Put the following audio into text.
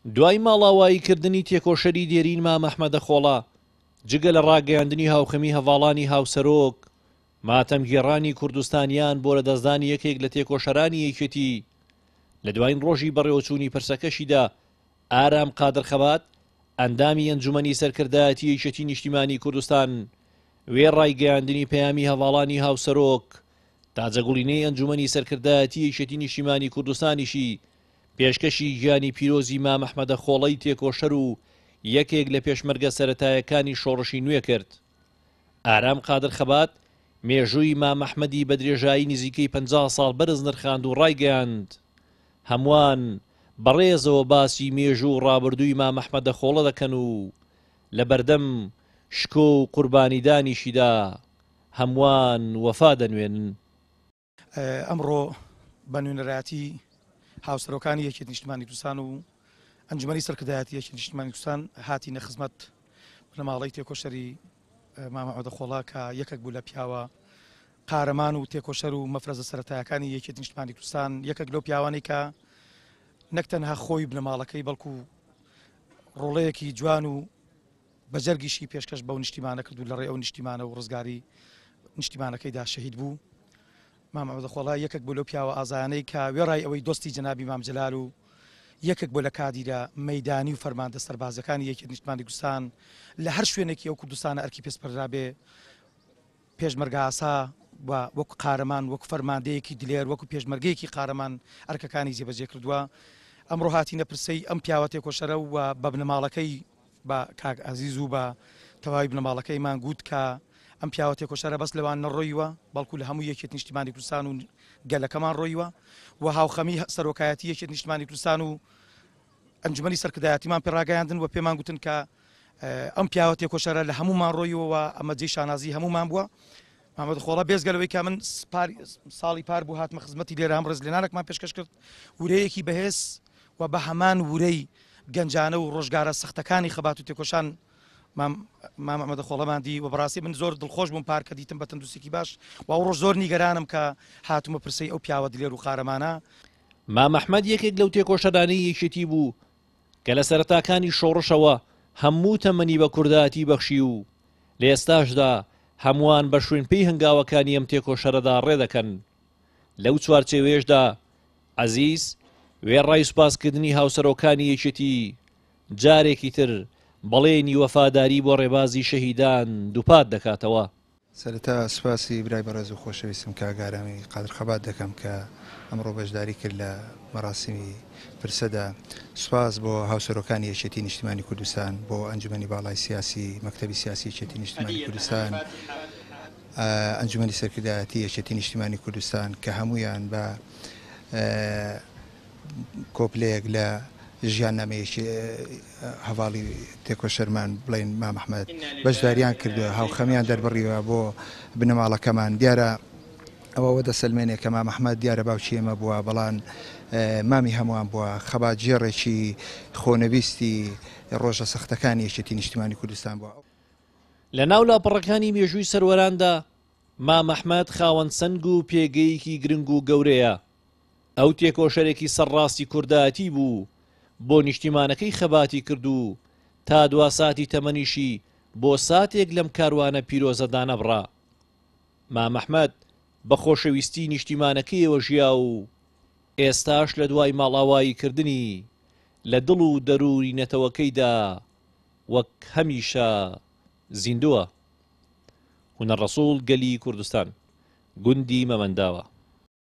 دوای ماڵاواییکردنی تێکۆشەری دێرین مام ئەحمەدە خۆڵا، جگە لە ڕاگەیاندنی هاوخەمی هەڤاڵانی هاوسەرۆک، ماتەمگێڕانی کوردستانیان بۆ لەدەستدانی یەکێک لە تێکۆشەرانی یەکێتی، لە دواین ڕۆژی بەڕێوەچوونی پرسەکەشیدا ئارام قادر خەبات، ئەندامی ئەنجومەنی سەرکردایەتی یەکێتی نیشتیمانی کوردستان، وێڕای گەیاندنی پەیامی هەڤاڵانی هاوسەرۆک، تاجەگوڵینەی ئەنجومەنی سەرکردایەتی یەکێتی نیشتیمانی کوردستانیشی پێشکەشی گیانی پیرۆزی مام ئەحمەدە خۆڵەی تێکۆشەر و یەکێک لە پێشمەرگە سەرەتایەکانی شۆڕشی نوێ کرد. ئارام قادر خەبات مێژووی مام ئەحمەدی بە درێژایی نزیکەی 50 ساڵ بەرز نرخاند و ڕایگەیاند، هەمووان بە ڕێزەوە باسی مێژوو و ڕابردووی مام ئەحمەدە خۆڵە دەکەن و لە بەردەم شکۆ و قوربانیدانیشیدا هەمووان وەفا دەنوێنن. ئەمڕۆ بە نوێنەرایەتی هاوسەرۆکانی یەکێتی نیشتمانی کوردستان و ئەنجومەنی سەرکردایەتی یەکێتی نیشتمانی کوردستان هاتینە خزمەت بنەماڵەی تێکۆشەری مامە عۆدە خۆڵا کە یەکێک بوو لە پیاوە قارەمان و تێکۆشەر و مەفرەزە سەرەتایەکانی یەکێتی نیشتمانی کوردستان، یەکێک لەو پیاوانەی کە نەک تەنها خۆی بنەماڵەکەی بەڵکو ڕۆڵەیەکی جوان و بە جەرگیشی پێشکەش بەو نیشتیمانە کرد و لە ڕێی ئەو نیشتیمانە و ڕزگاری نیشتیمانەکەیدا شەهید بوو. مام عەبدە خۆڵا یەکێک بوو لەو پیاوە ئازایانەی کە وێڕای ئەوەی دۆستی جەنابی مام جەلال و یەکێک بوو لە کادیرە مەیدانی و فەرماندە سەربازیەکانی یەکێتی نیشتمانی کوردستان لە هەر شوێنێکی ئەو کوردستانە ئەرکی پێسپەررابێ پێشمەرگەئاسا و وەکو قارەمان، وەکو فەرماندەیەکی دلێر، وەکو پێشمەرگەیەکی قارەمان ئەرکەکانی جێبەجێ کردووە. ئەمڕۆ هاتینە پرسەی ئەم پیاوە تێکۆشەرە و بە بنەماڵەکەی بە کاک ئازیز و بە تەواوی بنەماڵەکەیمان گوت کە ئەم پیاوە تێکۆشەرە بەس لەوان نەڕۆیوە، بەڵکو لە هەموو یەکێتی نیشتیمانی کوردستان و گەلەکەمان ڕۆیوە و هاوخەمی سەرۆکایەتی یەکێتی نیشتمانی کوردستان و ئەنجومەنی سەرکردایەتیمان پێ ڕاگەیاندن و پێمان گوتن کە ئەم پیاوە تێکۆشەرە لە هەموومان ڕۆیوە و ئەمە جێی شانازی هەموومان بووە. محمد خۆڵا بێزگە لەوەی کە من ساڵی پار بوو هاتمە خزمەتی لێرە هەم ڕێزلێنانێکمان پێشکەش کرد، ورەیەکی بەهێز و بە هەمان ورەی گەنجانە و ڕۆژگارە سەختەکانی خەبات و تێکۆشان مام مام ئەحمەدە خۆڵەمان دی و بەڕاستی من زۆر دڵخۆش بووم پار کە دیتم بە تەندروستێکی باش و ئەو ڕۆژ زۆر نیگەرانم کە هاتوومە پرسەی ئەو پیاوە دلێر و قارەمانە. مام ئەحمەد یەکێک لەو تێکۆشەرانەی یەکێتی بوو کە لە سەرەتاکانی شۆڕشەوە هەموو تەمەنی بە کوردایەتی بەخشی و لە ئێستاشدا هەمووان بە شوێنپێی هەنگاوەکانی ئەم تێکۆشەرەدا ڕێ دەکەن. لەو چوارچێوەیەشدا عەزیز وێڕای سوپاسکردنی هاوسەرۆکانی یەکێتی جارێکی تر بەڵێنی وەفاداری بۆ ڕێبازی شەهیدان دووپات دەکاتەوە. سەرەتا سوپاسی برای بەڕێز و خۆشەویستم کاک ئارامی قادر خەبات دەکەم کە ئەمڕۆ بەشداری کرد لە مەراسیمی پرسەدا. سوپاس بۆ هاوسەرۆکانی یەکێتی نیشتیمانی کوردستان، بۆ ئەنجومەنی باڵای سیاسی، مەکتەبی سیاسی یەکێتی نیشتیمانی کوردستان، ئەنجومەنی سەرکردایەتی یەکێتی نیشتیمانی کوردستان کە هەموویان بە کۆپلەیەک لە ژیاننامەیەکی هەڤاڵی تێکۆشەرمان بڵێین مام ئەحمەد بەشداریان کردووە، هاوخەمیان دەربڕیوە بۆ بنەماڵەکەمان. دیارە ئەوە ئەوە دەسەلمێنێ کە مام ئەحمەد دیارە باوکی ئێمە بووە، بەڵام مامی هەمووان بووە، خەباتگێڕێکی خۆنەویستی ڕۆژە سەختەکانی یەکێتی نیشتیمانی کوردستان بووە. لە ناو لاپەڕەکانی مێژووی سەروەراندا مام ئەحمەد خاوەن سەنگ و پێگەیەکی گرنگ و گەورەیە. ئەو تێکۆشەرێکی سەرڕاستی کوردایەتی بوو، بۆ نیشتیمانەکەی خەباتی کرد و تا دوا ساتی تەمەنیشی بۆ ساتێک لەم کاروانە پیرۆزە دانەبڕا. مام ئەحمەد بە خۆشەویستی نیشتیمانەکەیەوە ژیا و ئێستاش لە دوای ماڵئاوایی کردنی لە دڵ و دەروونی نەتەوەکەیدا وەک هەمیشە زیندووە. هونەر ڕەسوڵ گەلی کوردستان، گوندی مەمەنداوە.